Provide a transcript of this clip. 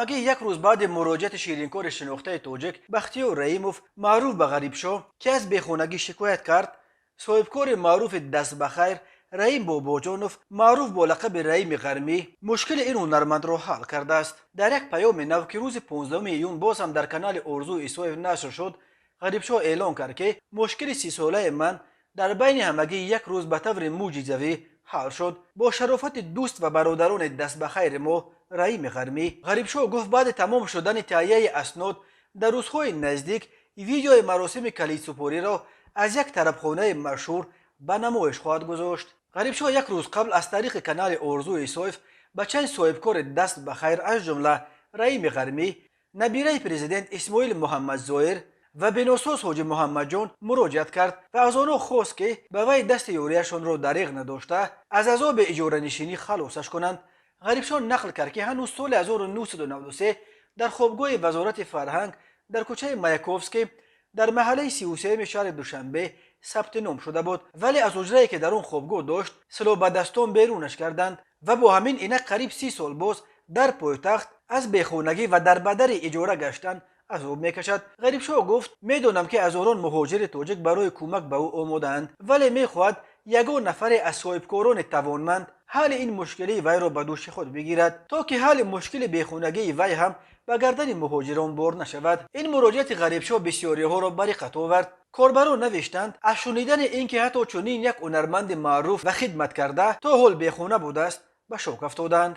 Ҳамагӣ як рӯз баъди муроҷиати ширинкори шинохтаи тоҷик Бахтиёр Раимов, маъруф ба Ғарибшоҳ, ки аз бехонагӣ шикоят кард, соҳибкори маъруфи дастбахайр Раим Бобоҷонов, маъруф бо лақаби Раими Ғармӣ, мушкили ин ҳунармандро ҳал кардааст. Дар як паёми нав, ки рӯзи 15 июн боз ҳам дар канали Орзу Исоев нашр шуд, Ғарибшоҳ эълон кард, ки мушкили 30-солаи ман дар байни ҳамагӣ як рӯз ба таври мӯъҷизавӣ ҳал шуд, бо шарофати дӯст ва бародарони дастбахайри мо Раими Ғармӣ. Ғарибшоҳ гуфт, баъди тамом шудани таҳияи аснод дар рӯзҳои наздик видеои маросими калидсупориро аз як тарабхонаи машҳур ба намоиш хоҳад гузошт. Ғарибшоҳ як рӯз қабл аз тариқи канали Орзу Исоев ба чанд соҳибкори даст ба хайр, аз ҷумла Раими Ғармӣ, набираи президент Исмоил Муҳаммадзоир ва биносоз Ҳоҷи Муҳаммадҷон муроҷиат кард ва аз онҳо хост, ки ба вай дасти ёрияшонро дариғ надошта, аз азоби иҷоранишинӣ халосаш кунанд. Ғарибшоҳ нақл кард, ки ҳанӯз соли 1993 дар хобгоҳи Вазорати фарҳанг дар кӯчаи Маяковский дар маҳаллаи 33-уми шаҳри Душанбе сабти ном шуда буд, вале аз ҳуҷрае, ки дар он хобгоҳ дошт, силоҳбадастон берунаш карданд ва бо ҳамин инак қариб 30 сол боз дар пойтахт аз бехонагӣ ва дар бадари иҷора гаштан азоб мекашад. Ғарибшоҳ гуфт, медонам, ки ҳазорон муҳоҷири тоҷик барои кӯмак ба ӯ омодаанд, вале мехоҳад ягон нафаре аз соҳибкорони тавонманд ҳалли ин мушкилии вайро ба дӯши худ бигирад, то ки ҳалли мушкили бехонагии вай ҳам ба гардани муҳоҷирон бор нашавад. Ин муроҷиати Ғарибшоҳ бисёриҳоро ба риққат овард. Корбарон навиштанд, аз шунидани ин ки ҳатто чунин як ҳунарманди маъруф ва хидмат карда то ҳол бехона будааст, ба шок афтоданд.